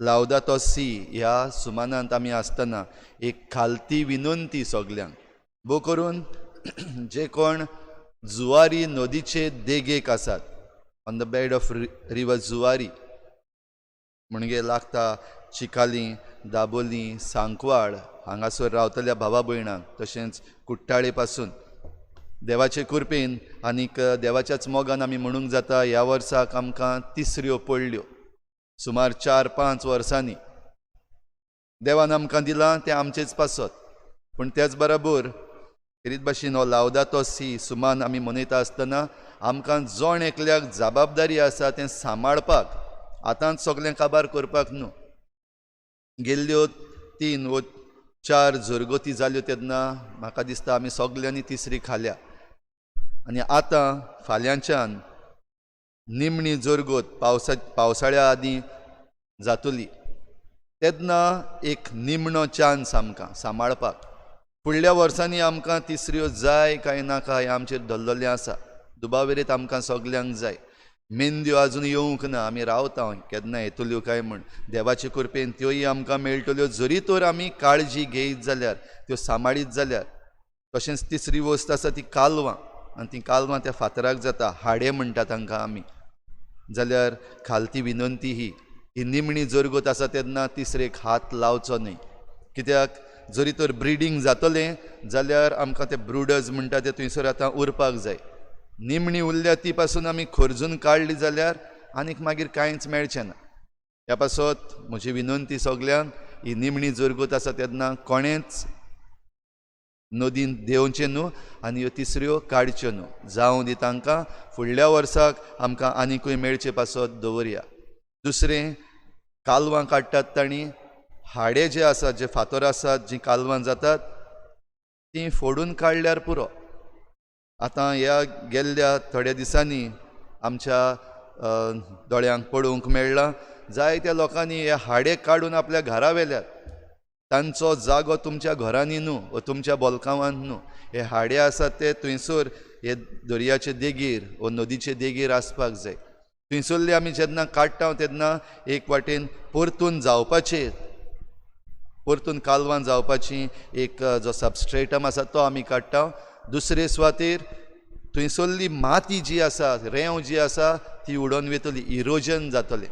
लावदातो C ह्या सुमानांत आमी आसतना एक खालती विनंती सगल्यांक, भोव करून जे कोण जुवारी नदीचे देगेक आसात, on the bed of river Zuari, म्हणजे लागता चिकाली, दाबोली, सांकवाळ हांगासर रावतल्या भावा भयणांक, तशेंच कुट्टाळे पासून देवाचे कृपेन आनीक देवाच्याच मोगान आमी म्हणूंक जाता ह्या वर्साक आमकां तिसऱ्यो पडल्यो. सुमार 4-5 वर्सांनी देवान आमकां दिलां तें आमचेच पासत, पूण त्याच बराबर खेरीत भाशेन हो लावदातो सी सुमान आमी मनयता आसतना आमकां जण एकल्याक जबाबदारी आसा तें सांबाळपाक, आतांच सगळें काबार करपाक न्हू. गेल्ल्यो 3 वो 4 जोरगती जाल्यो तेन्ना म्हाका दिसता आमी सगल्यांनी तिसरी खाल्या आनी आतां फाल्यांच्यान निमणी जोरगत पावसाळ्या आदीं जातली तेन्ना एक निमणो चान्स आमकां सांबाळपाक. फुडल्या वर्सांनी आमकां तिसऱ्यो जाय काय नाका हें आमचेर धरलेलें आसा. दुबावेरीत आमकां सगल्यांक जाय. मेंदयो आजून येवंक ना, आमी रावता केन्ना येतल्यो काय म्हूण. देवाचे कृपेन त्योय आमकां मेळटल्यो जरी तर आमी काळजी घेयत जाल्यार, त्यो सांबाळीत जाल्यार. तशेंच तिसरी वस्त आसा ती कालवां, आनी ती कालवां त्या फातराक जाता, हाडे म्हणटा तांकां आमी. जाल्यार खालती विनंती ही, ही निमणी जोरगत आसा तेन्ना तिसरेक हात लावचो न्हय. कित्याक जरी तर ब्रिडींग जातलें जाल्यार आमकां ते ब्रुडर्स म्हणटा ते थंयसर आतां उरपाक जाय. निमणी उरल्या ती पासून आमी खोर्जून काडली जाल्यार आनीक मागीर कांयच मेळचें ना. ह्या पासत म्हजी विनंती सगल्यांक, ही निमणी जोरगत आसा तेन्ना कोणेंच नदीन देंवचें न्हू आनी ह्यो तिसऱ्यो काडच्यो न्हू. जावं दी तांकां, फुडल्या वर्साक आमकां आनिकूय मेळचे पासत दवरया. दुसरें, कालवां काडटात तांणी हाडे जे आसात, जे फातर आसात, जीं कालवां जातात तीं फोडून काडल्यार पुरो. आतां ह्या गेल्ल्या थोड्या दिसांनी आमच्या दोळ्यांक पळोवंक मेळ्ळां जायत्या लोकांनी हे हाडे काडून आपल्या घरा व्हेल्यात. तांचो जागो तुमच्या घरांनी न्हू वा तुमच्या बोलकांवांत न्हू. हे हाडे आसात ते थंयसर हे दर्याचे देगेर वा नदीचे देगेर आसपाक जाय. थंयसरले आमी जेन्ना काडटा तेन्ना एक वाटेन परतून जावपाचे, परतून कालवां जावपाची एक जो सबस्ट्रेटम आसा तो आमी काडटा. दुसरे सुवातेर थंयसरली माती जी आसा, रेंव जी आसा ती उडोवन वयतली, इरोजन जातलें.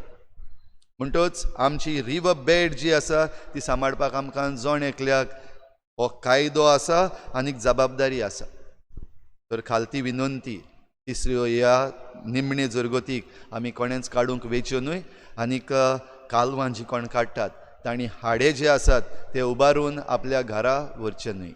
म्हणटच आमची रिवर बेड जी आसा ती सांबाळपाक आमकां जण एकल्याक हो कायदो आसा आनीक जबाबदारी आसा. तर खालती विनंती, तिसऱ्यो ह्या निमणे जोरगतीक आमी कोणेंच काडूंक वेच्यो न्हय आनीक कालवां जी कोण काडटात तांणी हाडे जे आसात ते उबारून आपल्या घरा व्हरचे न्हय.